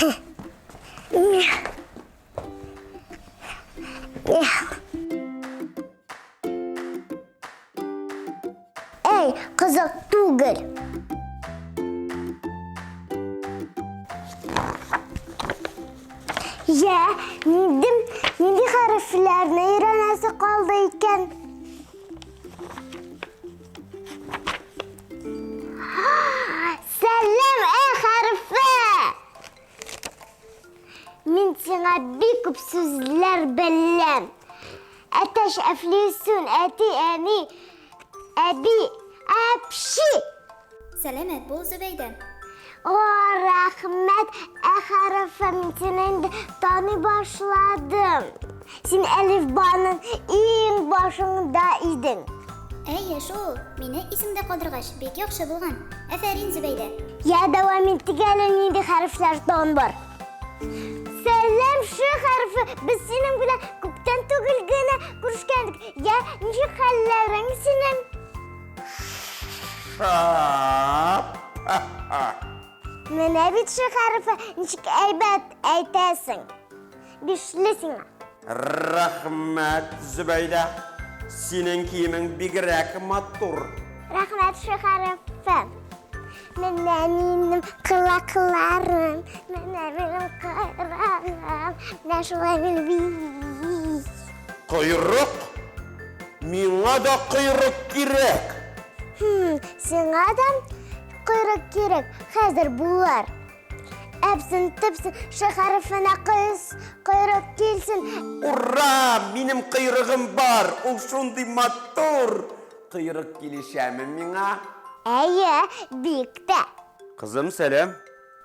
Әй, кызык түгел. Йә, нинди, нинди хәрефләрне өйрәнәсе калды икән? Сәлам, ә хәрефе! Мин сиңа бик күп сүзләр беләм. Әтәч, әфлисун, әти, әни, әби, әпши! Сәламәт бул, Зөбәйдә. О, рәхмәт, ә хәрефе, мин сине инде таный башладым. Син әлифбаның иң башында идең. Әйе шул, мине исеңдә калдыргач, бик яхшы булган. Афәрин, Зөбәйдә. Я, дәвам итик әле, нинди хәрефләр тагын бар? Сәлам, Ш хәрефе, без синең белән күптән түгел генә күрешкәндек. Я, ничек хәлләрең синең? Шап! Менә бит Ш хәрефе, ничек әйбәт әйтәсең. Бишле сиңа. Рәхмәт, Зөбәйдә. Синең киемең бигрәк матур. Рәхмәт, Ш хәрефе. Менә минем колакларым, менә минем койрыгым, менә шулай мин бии. Койрык? Миңа да койрык кирәк. Хм, сиңа да койрык кирәк, хәзер булыр. Әпсен, төпсен, ш хәрефенә кыз, койрык килсен. Ура! Минем койрыгым бар, ул шундый матур! Койрык килешәме миңа? Әйе, бик тә. Кызым, сәлам.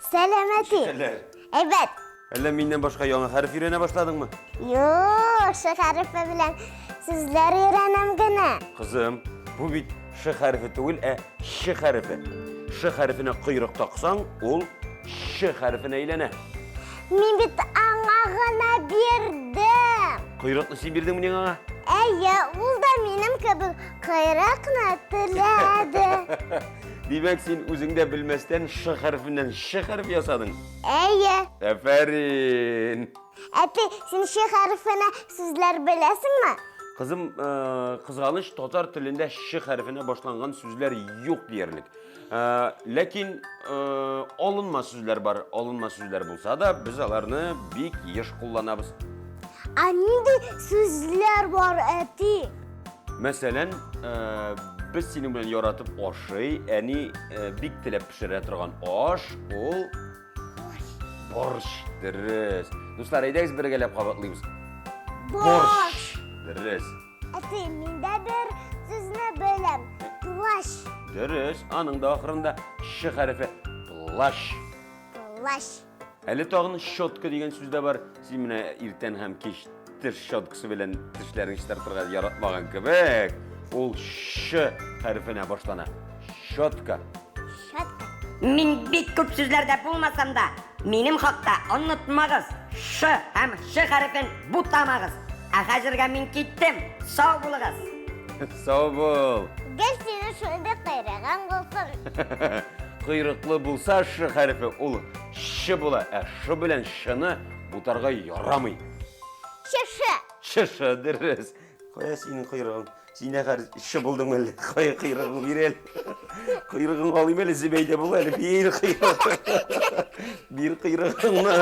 Сәлам, әти. Хәлләр? Әйбәт. Әллә миннән башка яңа хәреф өйрәнә башладыңмы? Юк, ш хәрефе белән сүзләр өйрәнәм генә. Кызым, бу бит ш хәрефе түгел, ә ч хәрефе. Ш хәрефенә койрык таксаң, ул ч хәрефенә әйләнә. Мин бит аңа гына бирдем. Койрыкны син бирдеңмени аңа? Әйе, ул да минем кебек койрыкны теләде. Димәк, син үзең дә белмәстән ш хәрефеннән ч хәрефе ясадың? Әйе. Афәрин! Әти, син ш хәрефенә сүзләр беләсеңме? Кызым, э, кызганыч, татар телендә ш хәрефенә башланган сүзләр юк диярлек. Э, ләкин э, алынма сүзләр бар. Алынма сүзләр булса да, без аларны бик еш кулланабыз. Ә нинди сүзләр бар, әти? Мәсәлән, э, без синең белән яратып ашый, әни бик теләп пешерә торган аш, ул борщ. Дөрес. Дуслар, әйдәгез бергәләп кабатлыйбыз. Борщ. Дөрес. Әти, мин дә бер сүзне беләм. Плащ. Дөрес, аның да ахырында ш хәрефе. Плащ. Плащ. Әле тагын щетка дигән сүз дә бар. Син менә иртән һәм кич теш щеткасы белән тешләрен чистартырга яратмаган кебек, ул ш хәрефенә башлана. Щетка. Щетка. Мин бик күп сүзләрдә булмасам да, минем хакта онытмагыз, Ш һәм Ч хәрефен бутамагыз. Ә хәзергә мин киттем, сау булыгыз. Сау бул. Гел синең шундый койрыгың булсын. Койрыклы булса Ш хәрефе, ул Ч була, ә Ш белән Чны бутарга ярамый. Чышы. Чышы, дөрес. Кая синең койрыгың? Син дә хәзер ш булдың әле. Кая койрыгың бир әле. Койрыгың алыйм әле, Зөбәйдә бул әле. Бир койрыгың. Бир койрыгыңны.